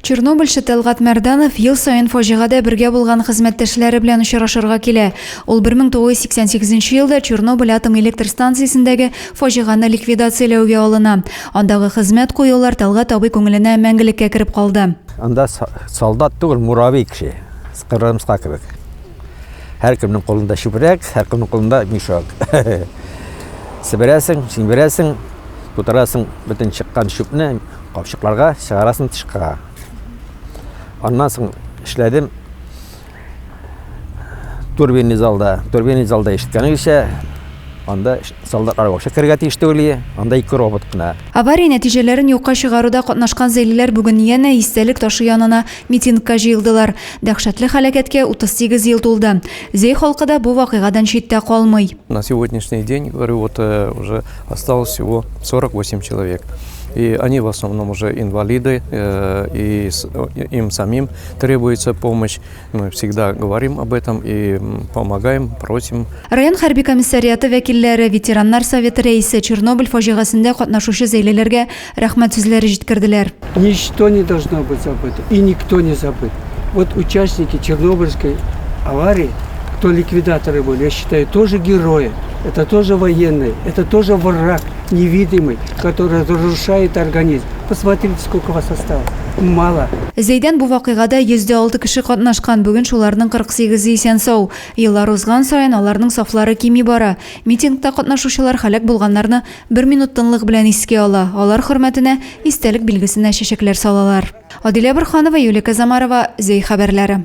Чернобыльчы Тәлгать Мәрданов ел саен фаҗигадә бергә булган хезмәттәшләре белән очрашырга килә. Ул 1988 елда Чернобыль атом электр станциясендәге фаҗигане ликвидацияләүгә алына. Андагы хезмәт куюлар Тәлгать абый күңеленә мәңгелеккә кереп калды. Анда солдат түгел, муравей кеше, кырмыска кебек. Һәркемнең кулында чүпрәк, һәркемнең кулында мешок. Себерәсең, симберәсең, тутырасың бөтен чыккан чүпне капчыкларга, чыгарасың тышка. Аннан соң эшләдем турбинный залда. Турбинный залда ишеткәнегезчә, анда солдатлар вообще керергә тиеш түгел, анда ике робот кына. Авария нәтиҗәләрен юкка чыгаруда катнашкан зәйлеләр бүген янә истәлек ташы янына митингка җыелдылар. Дәһшәтле һәлакәткә 38 ел тулды. Зәй халкы да бу вакыйгадан читтә калмый. На сегодняшний день, говорю, вот э, уже осталось всего 48 человек. И они в основном уже инвалиды, э, и им самим требуется помощь. Мы всегда говорим об этом и помогаем, просим. Район хәрби комиссариаты вәкилләре, ветераннар советы рәисе Чернобыль фаҗигасендә катнашучы зәйлеләргә рәхмәт сүзләре җиткерделәр. Ничто не должно быть забыто и никто не забыт. Вот участники Чернобыльской аварии, кто ликвидаторы были, я считаю, тоже герои. Это тоже военные, это тоже враг невидимый, который разрушает организм. Посмотрите, сколько вас осталось. Мало. Зәйдән бу вакыйгада 106 кеше катнашкан, бүген шуларның 48-е исән-сау. Еллар узган саен аларның сафлары кими бара. Митингта катнашучылар һәлак булганнарны бер минут тынлык белән искә ала, алар хөрмәтенә истәлек билгесенә чәчәкләр салалар. Адилә Борһанова, Юлия Казамарова, Зәй хәбәрләре.